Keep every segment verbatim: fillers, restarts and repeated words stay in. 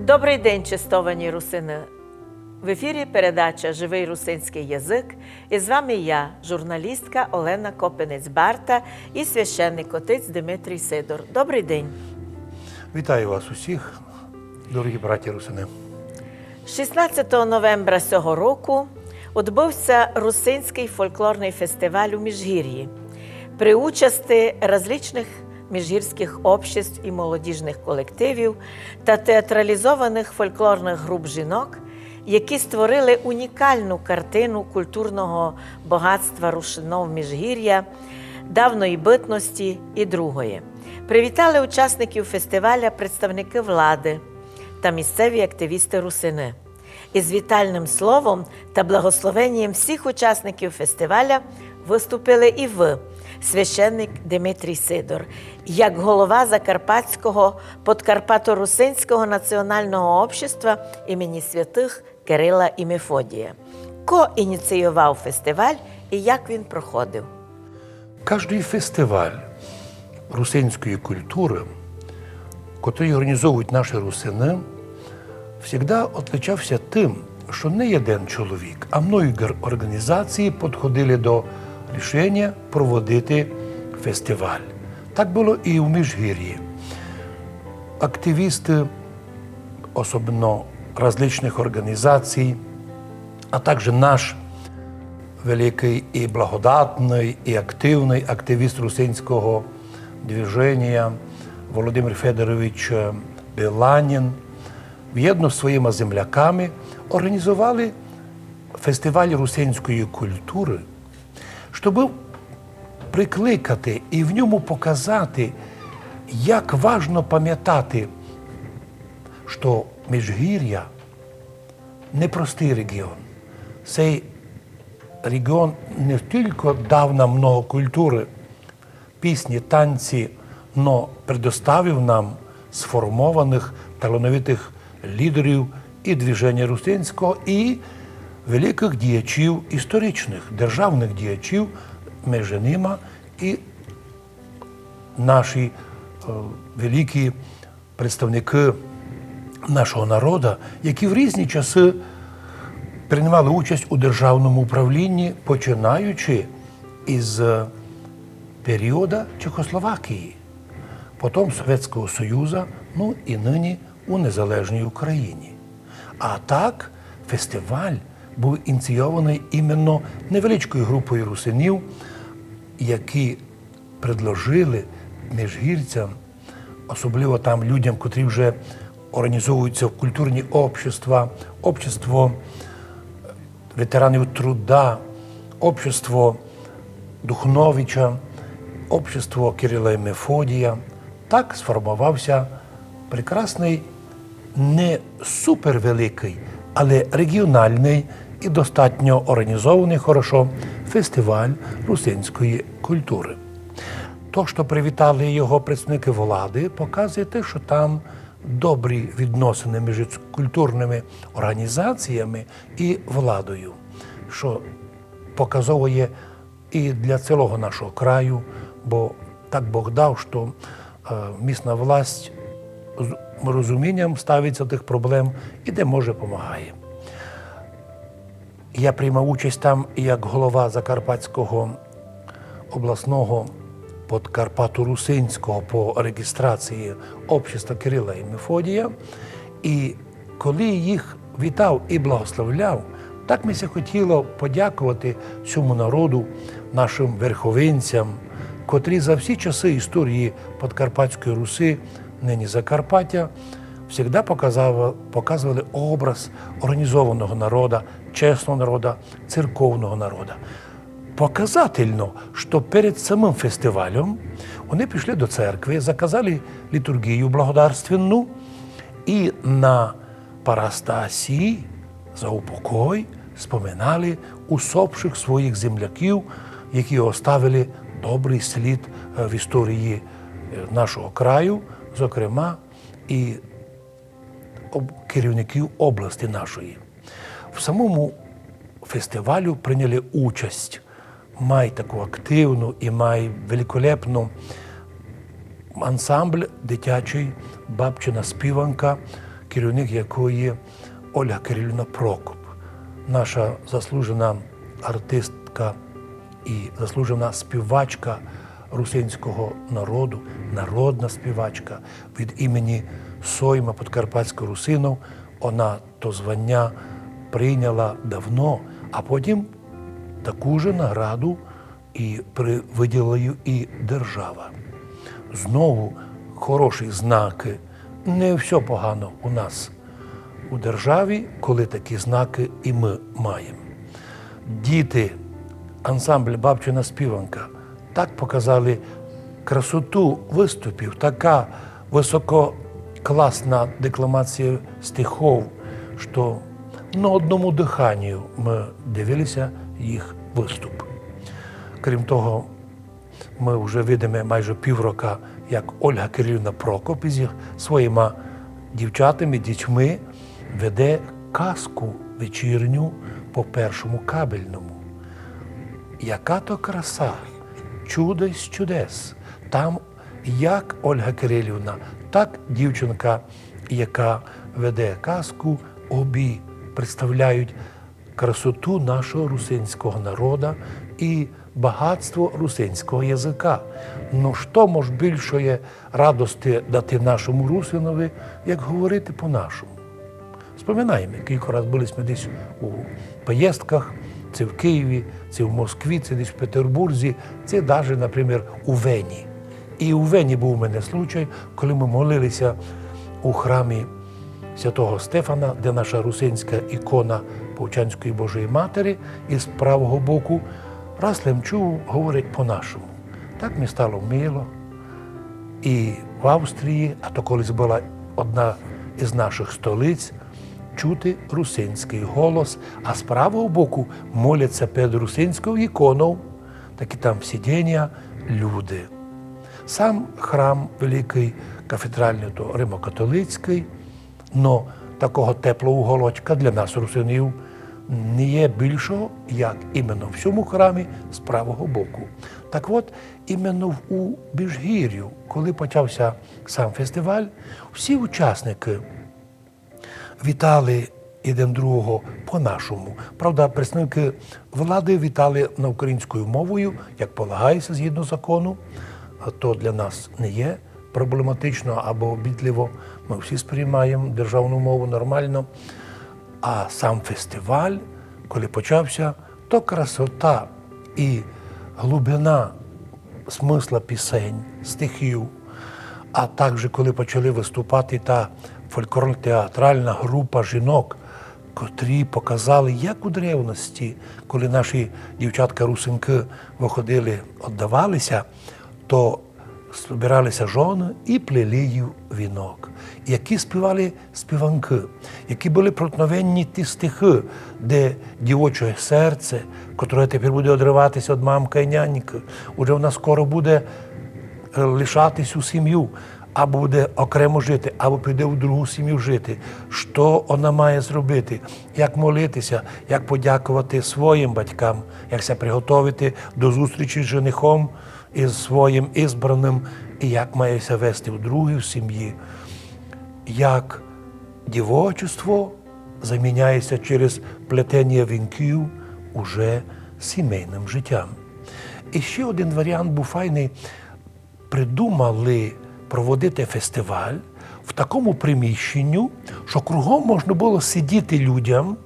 Добрый день, честовані русины! В ефірі передача «Живый русинськый язык» і з вами я, журналістка Олена Копинець-Барта і священник отець Димитрій Сидор. Добрый день! Вітаю вас усіх, дорогі браті русины. Шістнадцятого новембра сього року одбыв ся русинськый фольклорный фестиваль у Міжгірї при участи различных міжгірськых обществ і молодіжных колективів та театралізованых фольклорных груп жінок, які створили унікалну картину культурного богатства русинов Міжгіря давної бытности і другої. Привітали учасників фестиваля представникы влады та місцеві активісты русины. Із вітальным словом та благословенієм всіх учасників фестиваля выступили і вы, священник Димитрій Сидор, як голова Закарпатського подкарпаторусинського націоналного общества імені святых Кирила і Мефодія. Ко ініційовав фестиваль і як він проходив? Каждый фестиваль русинської культуры, котрый організовують наші русины, всегда отличався тым, што не єден чоловік, а многі організації подходили до рішеня проводити фестиваль. Так было і у Міжгірї. Активісты, особливо различных організацій, а также наш великый і благодатный, і активный активіст русинського движеня Володимир Федорович Беланін, вєдно з своїма земляками організовали фестиваль русинської культуры, щоб прикликати і в ньому показати, як важно памятати, што Міжгіря непростый реґіон. Сей реґіон не тілько дав нам много культуры, пісні, танці, но предоставив нам сформованых, талановитых лідерів і движеня русинського, і великых діячів історичных, державных діячів, межи нима і наші, е, великі представникы нашого народа, які в різні часы приймали участь у державному управлінні, починаючи із періода Чехословакії, потім Совєтського Союза, ну і нині у незалежній Україні. А так, фестиваль быв ініційованый іменно невеличкою групою русинів, які предложили міжгірцям, особливо там людям, котрі вже організовуються в культурні общества, общество ветеранів труда, общество Духновича, общество Кирила і Мефодія. Так сформовався прекрасный, не супервеликый, але реґіональный і достатньо організованый хорошо фестиваль русинської культуры. То, што привітали його представникы влады, показує те, што там добрі відносины між культурными організаціями і владою, што показово є і для цілого нашого краю, бо так Бог дав, што, е, місна власть з розумінням ставиться до тых проблем і де може помагає. Я приймав участь там як голова Закарпатського обласного подкарпаторусинського по реґістрації общества Кирила і Мефодія. І коли їх вітав і благословляв, так ми ся хотіло подякувати сьому народу, нашым верховинцям, котрі за всі часы історії Подкарпатської Руси, нині Закарпаття, всегда показав-, показовали образ організованого народа, чесного народа, церковного народа. Показательно, што перед самым фестивалем они пішли до церкви, заказали літурґію благодарственну і на парастасі за упокой споминали усопшых своїх земляків, які оставили добрый слід, е, в історії, е, нашого краю, зокрема і об-, керівників області нашої. В самому фестивалю прийняли участь май таку активну і май великолепну ансамбль дитячий «Бабчина співанка», керівник якої Ольга Кирилівна Прокоп, наша заслужена артистка і заслужена співачка русинського народу, народна співачка від імені Сойма подкарпатських русинів. Вона то звання прийняла давно, а потім таку ж награду і при-, виділила їй і держава. Знову хороші знаки. Не всьо погано у нас у державі, коли такі знаки і ми маємо. Діти, ансамбль «Бабчина співанка» так показали красоту виступів, така висококласна декламація стихов, што на одному дыханію мы дивилися їх виступ. Крім того, мы вже видиме майже піврока, як Ольга Кирилівна Прокоп із своїма дівчатами, дітьми веде казку вечірню по Першому кабельному. Яка то краса, чудо із чудес! Там як Ольга Кирилівна, так дівчинка, яка веде казку, обі представляють красоту нашого русинського народа і багатство русинського языка. Ну, што мож більшої радости дати нашому русинови, як говорити по-нашому? Споминаєме, кілько раз были сьме десь у поїздках, ци в Києві, ци в Москві, ци десь в Петербурзі, ци даже, наприклад, у Вені. І у Вені быв у мене случай, коли мы молилися у храмі святого Стефана, де наша русинська ікона Повчанської Божої Матері, і з правого боку раз лем чув, говорить по-нашому. Так ми стало мило. І в Австрії, а то колись была одна із наших столиць, чути русинськый голос, а з правого боку моляться перед русинською іконою, такі там сидіння, люди. Сам храм великый, кафедральный, то римокатолицькый, но такого теплого уголочка для нас, русинів, не є більшого, як іменно в сьому храмі з правого боку. Так от, іменно в, у Міжгір'ю, коли почався сам фестиваль, всі учасникы вітали єден другого по-нашому. Правда, представникы влади вітали на українською мовою, як полагається згідно закону. А то для нас не є проблематично або обідливо. Мы всі сприймаєме державну мову нормално. А сам фестиваль, коли почався, то красота і глубина смысла пісень, стихів, а також коли почали выступати та фольклорно-театральна група жінок, котрі показали, як у древности, коли наші дівчатка-русинкы выходили, оддавалися, то збиралися жоны і плели їм вінок. Які співали співанкы, які были проникновенні ті стихы, де дівоче серце, котре тепер буде одриватися од мамкы і нянькы, уже вона скоро буде, е, лишати сю сім'ю, або буде окремо жити, або піде у другу сім'ю жити. Што вона має зробити? Як молитися, як подякувати своїм батькам, як ся приготовити до зустрічі з женихом, із своїм избраным, і як має ся вести у другій сім'ї, як дівочество заміняється через плетеня вінків уже сімейным житям. І ще один варіант быв файный. Придумали проводити фестиваль в такому приміщенню, што кругом можна было сидіти людям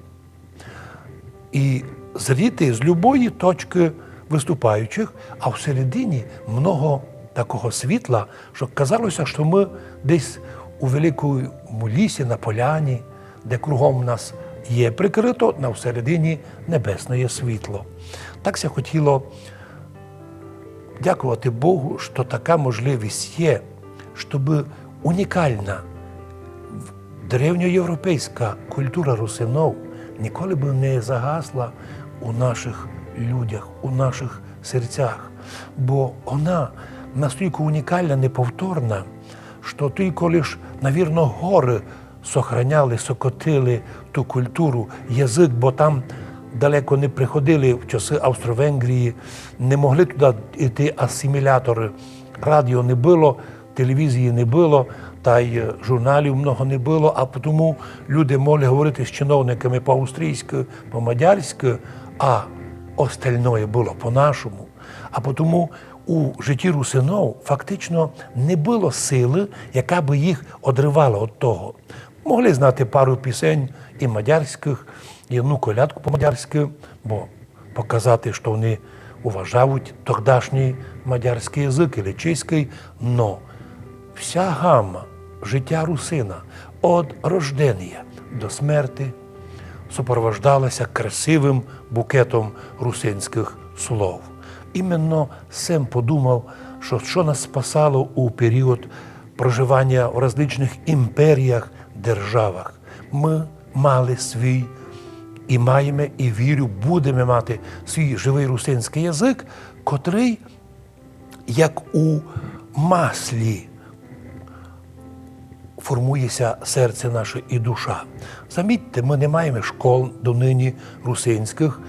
і зріти з любої точкы выступаючых, а всередині много такого світла, што казалося, што мы десь у великому лісі на поляні, де кругом нас є прикрыто, на всередині небесне світло. Так ся хотіло дякувати Богу, што така можливість є, штобы унікална древньоєвропейська культура русинов ніколи бы не загасла у нашых людях, у нашых серцях. Бо вона настілько унікална, неповторна, што тілько лиш, навірно, горы сохраняли, сокотили ту культуру, язык, бо там далеко не приходили в часы Австро-Венгрії, не могли туды йти асиміляторы. Радіо не было, телевізії не было, тай, е, журналів много не было, а потому люди могли говорити з чиновниками по-австрійськы, по-мадярськы, а остальноє было по-нашому. А потому у житті русинов фактично не было силы, яка бы їх одривала од того. Могли знати пару пісень і мадярськых, і одну колядку по-мадярськы, бо показати, што они уважають тогдашній мадярськый язык или чеськый, но вся гама житя русина од рожденя до смерти сопровождалася красивым букетом русинськых слов. Именно сем подумав, што, што нас спасало у період проживаня в различных імперіях, державах. Мы мали свій і маєме, і, вірю, будеме мати свій живый русинськый язык, котрый, як у маслі, формує ся серце наше і душа. Замітьте, мы не маєме школ донині русинськых.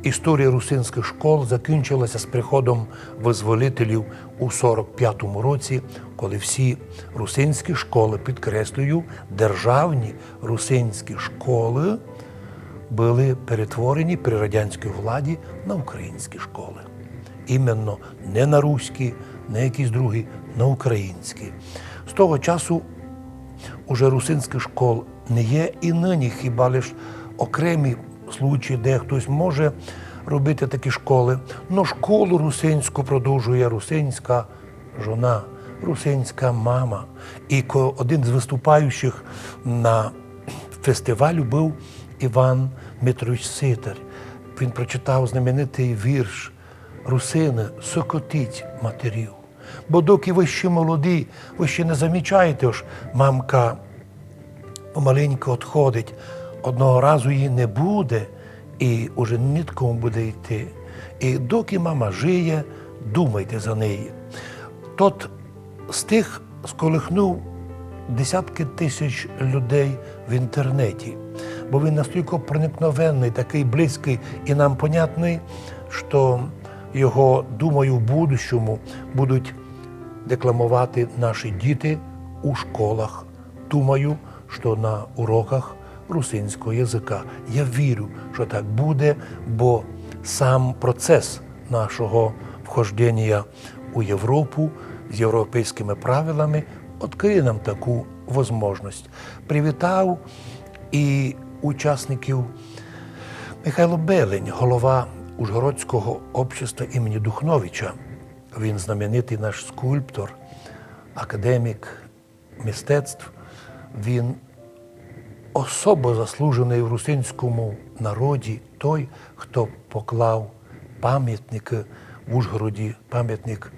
Історія русинськых школ закінчилася з приходом вызволителів у сорок пятому році, коли всі русинські школы, підкреслюю, державні русинські школы были перетворені при радянській владі на українські школы. Именно не на руські, не якісь другі, на українські. З того часу уже русинськых школ не є і нині, хіба лиш окремі случаї, де хтось може робити такі школы. Но школу русинську продовжує русинська жона, русинська мама. І ко-, один з выступаючых на фестивалю быв Іван Дмитрович Ситар. Він прочитав знаменитый вірш: «Русины, сокотіть матерів». Бо докі вы ще молоді, вы ще не замічаєте, ож мамка помаленьку одходить, одного разу її не буде, і уже ні до кому буде йти. І докі мама жиє, думайте за неї. Тот стих сколихнув десяткы тисяч людей в інтернеті, бо він настілько проникновенный, такый близькый і нам понятный, што його, думаю, в будущому будуть декламовати наші діти у школах. Думаю, што на уроках русинського языка. Я вірю, што так буде, бо сам процес нашого вхожденія у Європу з європейськыми правилами відкриє нам таку возможность. Привітав і учасників Михайло Белень, голова Ужгородського общества імені Духновича. Він знаменитый наш скульптор, академік мистецтв. Він особо заслуженый в русинському народі, той, хто поклав памятникы в Ужгороді, памятник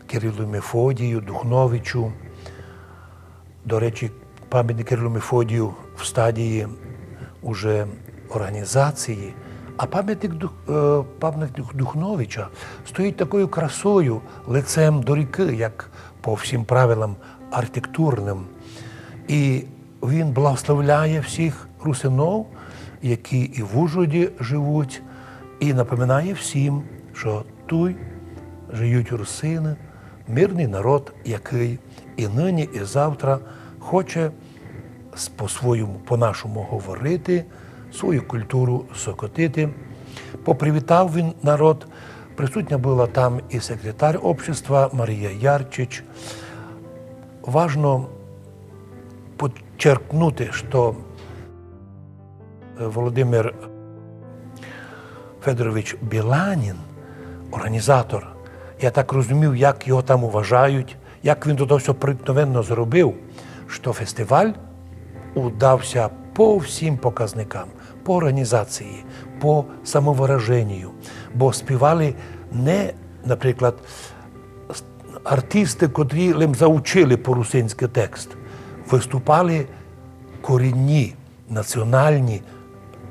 Кирилу і Мефодію, Духновичу. До речі, памятник Кирилу і Мефодію в стадії уже організації, а памятник Дух-, е, памятник Дух-, Духновича стоїть такою красою, лицем до рікы, як по всім правилам архітектурным. І він благословляє всіх русинов, які і в Ужгороді живуть, і напоминає всім, што туй жиють русины, мирный народ, якый і нині, і завтра хоче с-, по-своєму, по-нашому говорити, свою культуру сокотити. Попривітав він народ. Присутня была там і секретар общества Марія Ярчич. Важно подчеркнути, што, е, Володимир Федорович Біланін, організатор, я так розумів, як його там уважають, як він туй всьо проникновенно зробив, што фестиваль удався по всім показникам, по організації, по самовыраженію. Бо співали не, наприклад, с-, артисты, котрі лем заучили по-русинськы текст, выступали корінні, національні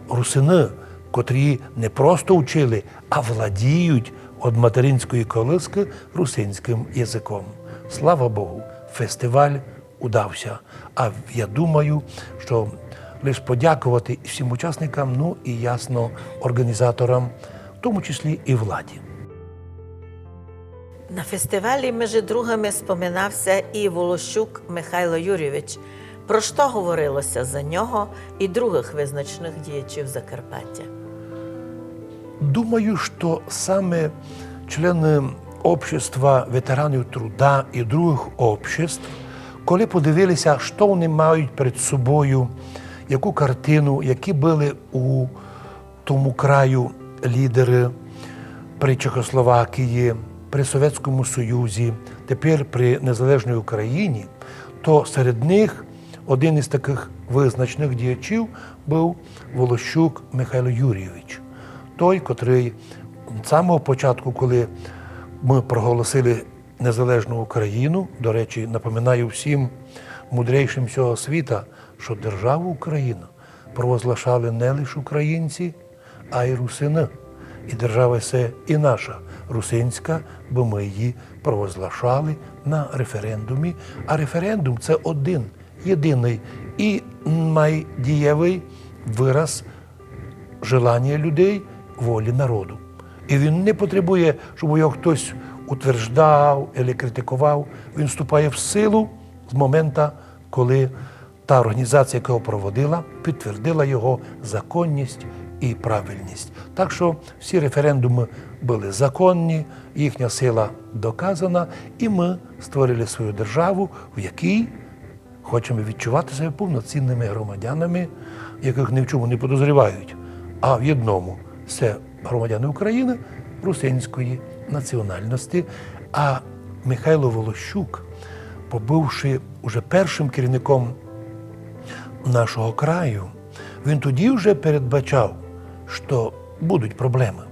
русины, котрі не просто учили, а владіють од материнської колыскы русинськым языком. Слава Богу, фестиваль удався. А я думаю, што лиш подяковати всім учасникам, ну і, ясно, організаторам, в тому числі і владі. На фестивалі, межи другыми, споминав ся і Волощук Михайло Юрійович. Про што говорило ся за нього і другых визначных діячів Закарпаття? Думаю, што саме члены общества ветеранів труда і другых обществ, коли подивили ся, што они мають перед собою, яку картину, які были у тому краю лідеры при Чехословакії, при Совєтському Союзі, тепер при незалежній Україні, то серед них один із такых визначных діячів быв Волощук Михайло Юрійович, той, котрый з самого початку, коли мы проголосили незалежну Україну, до речі, напоминаю всім мудрейшим всього світа, што державу Україну провозглашали не лише українці, а й русины. І держава се і наша, русинська, бо мы її провозглашали на референдумі. А референдум — се один, єдиный і майдієвый вираз желання людей, волі народу. І він не потребує, щоб його хтось утверждав або критиковав. Він вступає в силу з момента, коли та організація, яка його проводила, підтвердила його законність і правильність. Так що всі референдумы были законні, їхня сила доказана, і мы створили свою державу, в якій хочеме відчувати себе повноцінными громадянами, якых ні в чому не подозрівають. А в єдному — се громадяни України русинської національності. А Михайло Волощук, побывши уже першым керівником нашого краю, він тоді вже передбачав, што будуть проблемы.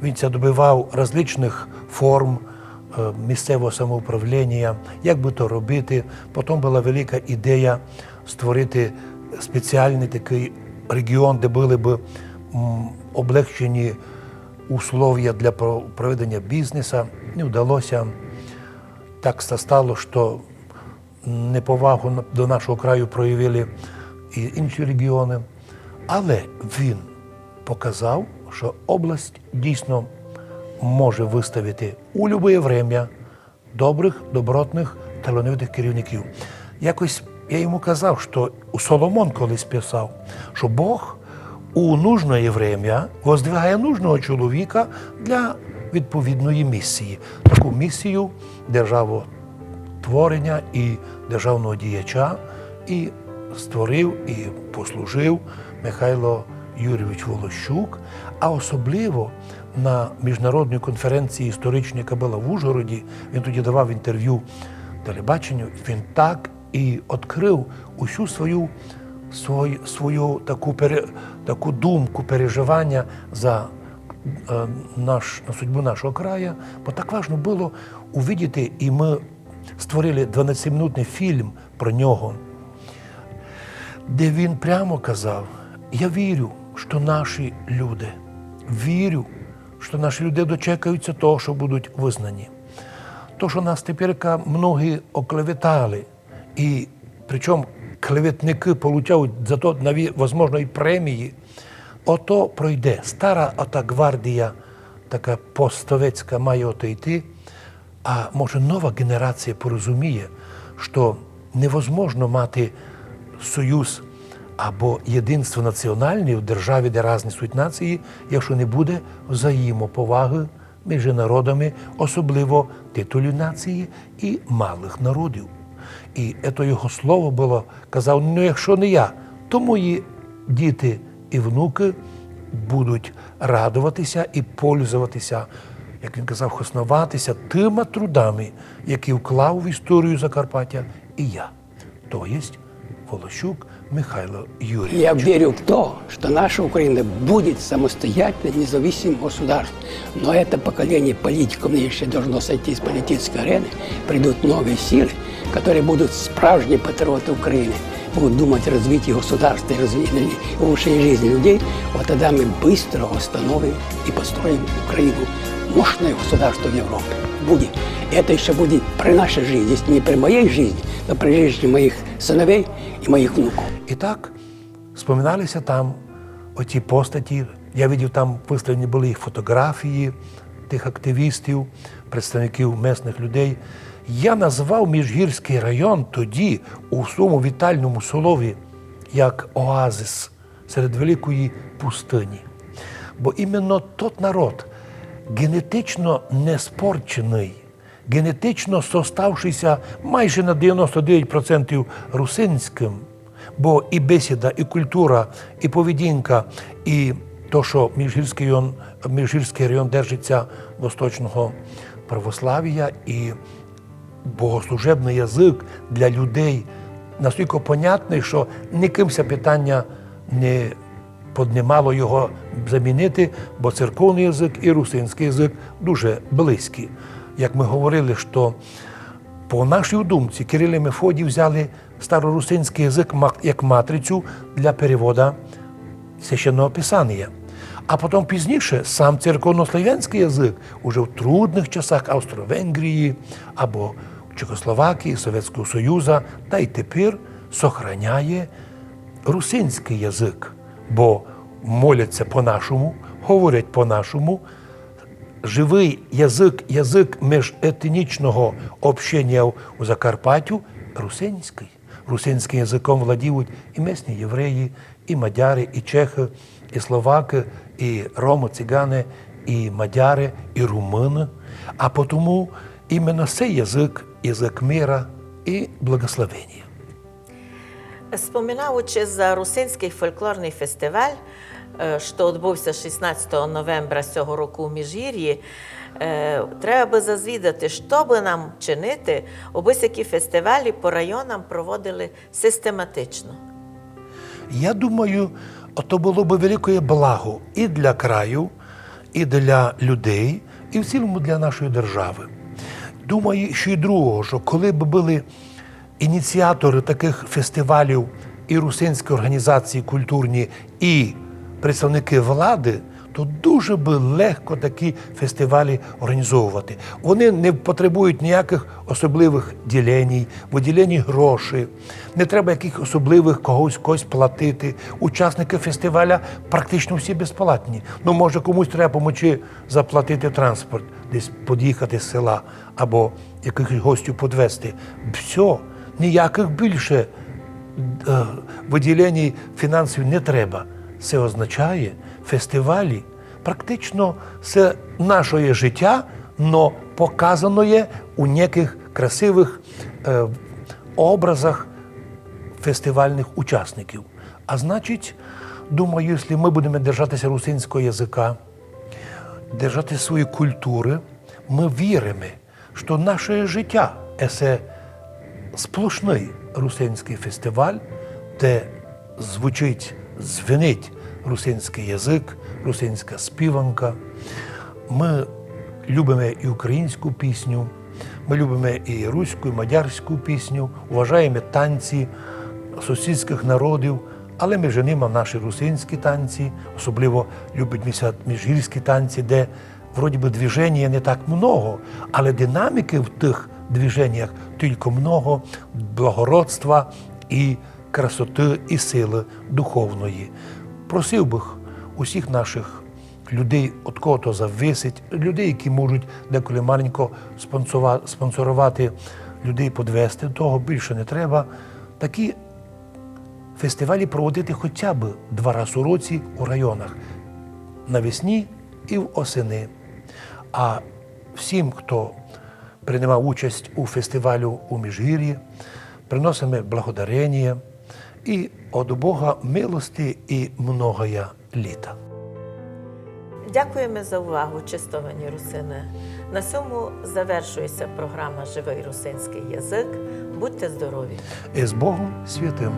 Він ся добивав различных форм е, місцевого самоуправління, як бы то робити. Потім была велика ідея створити спеціалный такый регіон, де были бы, м, облегчені условия для про-, проведення бізнеса. Не вдалося. Так ся стало, што неповагу на-, до нашого краю проявили і інші регіоны. Але він показав, што область дійсно може выставити у любоє время добрых, добротных, талановитых керівників. Якось я йому казав, што Соломон колись писав, што Бог у нужноє время воздвигає нужного чоловіка для відповідної місії. Таку місію державотворення і державного діяча і створив, і послужив Михайло Юрійович Волощук, а особливо на міжнародній конференції історичній, яка была в Ужгороді, він тоді давав інтерв'ю телебаченню, він так і відкрыв усю свою, свою, свою таку, пере-, таку думку, переживання за, е, наш, на судьбу нашого краю, бо так важно было увидіти, і мы створили дванадцятиминутный фільм про нього, де він прямо казав: «Я вірю, што наші люди, вірю, што наші люди дочекаються того, што будуть визнані. То, што нас теперка многі оклеветали, і причому клеветникы получають за то наві-, возможно, і премії, ото пройде. Стара ота гвардія, така постсовєтська, має отойти, а може нова ґенерація порозуміє, што невозможно мати союз або єдинство національне в державі, де разні суть нації, якщо не буде взаємоповаги між народами, особливо титулів нації і малых народів». І ето його слово было, казав: «Ну, якщо не я, то мої діти і внукы будуть радоватися і пользоватися, як він казав, хосноватися тыма трудами, які вклав в історію Закарпаття і я, то єсть Волощук Михайло Юрійович». Я верю в то, что наша Украина будет самостоятельным, независимым государством. Но это поколение политиков нынешнее должно сойти с политической арены. Придут новые силы, которые будут справжние патриоты Украины, будут думать о развитии государства и развитии, улучшении жизни людей. Вот тогда мы быстро восстановим и построим Украину. Мощное государство в Европе будет. Это еще будет при нашей жизни, если не при моей жизни, то при жизни моих сыновей и моих внуков. І так споминалися там оті постаті. Я видів, там выставлені были їх фотографії, тых активістів, представників местных людей. Я назвав Міжгірськый район тоді у своєму вітальному слові як оазис серед великої пустыні. Бо іменно тот народ, генетично не спорченый, генетично составшийся майже на девяносто девять процентів русинськым, бо і бесіда, і культура, і поведінка, і то, што Міжгірськый район, Міжгірськый район держить ся восточного православія, і богослужебный язык для людей настілько понятный, што никым ся питаня не поднимало його замінити, бо церковный язык і русинськый язык дуже близькі. Як мы говорили, што по нашій думці Кирил і Мефодій взяли старорусинськый язык ма-, як матрицю для перевода Священного Писанія. А потом пізніше сам церковнославянськый язык уже в трудных часах Австро-Венгрії або Чехословакії, Совєтського Союза, та й тепер сохраняє русинськый язык, бо моляться по-нашому, говорять по-нашому. Живый язык, язык межетнічного общенія у Закарпаттю русинськый. Русинськым языком владіють і местні євреї, і мадяры, і чехы, і словакы, і ромы, циганы, і мадяры, і румыны. А потому іменно сей язык, язык мира і благословенія. Споминаючи за русинськый фольклорный фестиваль, е, што одбыв ся шістнадцятого новембра сього року у Міжгірї, е, треба бы зазвідати, што бы нам чинити, обы сякі фестивалі по районам проводили систематично. Я думаю, то было бы великоє благо і для краю, і для людей, і в цілому для нашої державы. Думаю, што й другого, што коли бы были ініціаторы такых фестивалів і русинські орґанізації культурні, і представникы влады, то дуже бы легко такі фестивалі орґанізовувати. Вони не потребують ніякых особливых діленій, выділеній грошей, не треба якых особливых когось, когось платити. Учасникы фестиваля практично всі безплатні. Ну, може, комусь треба помочи заплатити транспорт, десь під'їхати з села або якыхось гостів подвести. Всьо, ніякых більше, е, выділеній фінансів не треба. Се означає, фестивалі практично се нашоє житя, но показаноє у некых красивых, е, образах фестивальных учасників. А значить, думаю, якщо мы будеме держати ся русинського языка, держати своєї культуры, мы віриме, што наше житя — се сплошный русинськый фестиваль, де звучить, звенить русинськый язык, русинська співанка. Мы любиме і українську пісню, мы любиме і руську, і мадярську пісню, уважаєме танці сусідськых народів, але межи нима наші русинські танці, особливо любить ми ся міжгірські танці, де вроді бы движеня не так много, але динамікы в тых движенях тілько много, благородства і красоты, і силы духовної. Просив бы усіх нашых людей, од кого то зависить, людей, які можуть деколи маленько спонсова-, спонсоровати людей, подвести, того більше не треба. Такі фестивалі проводити хоча бы два раз у році у районах, навесні і в осени. А всім, хто приймав участь у фестивалю у Міжгірї, приносиме благодареніє і од Бога милости і многоя літа. Дякуєме за увагу, честовані русины. На сьому завершує ся програма «Живый русинськый язык». Будьте здорові! І з Богом святым!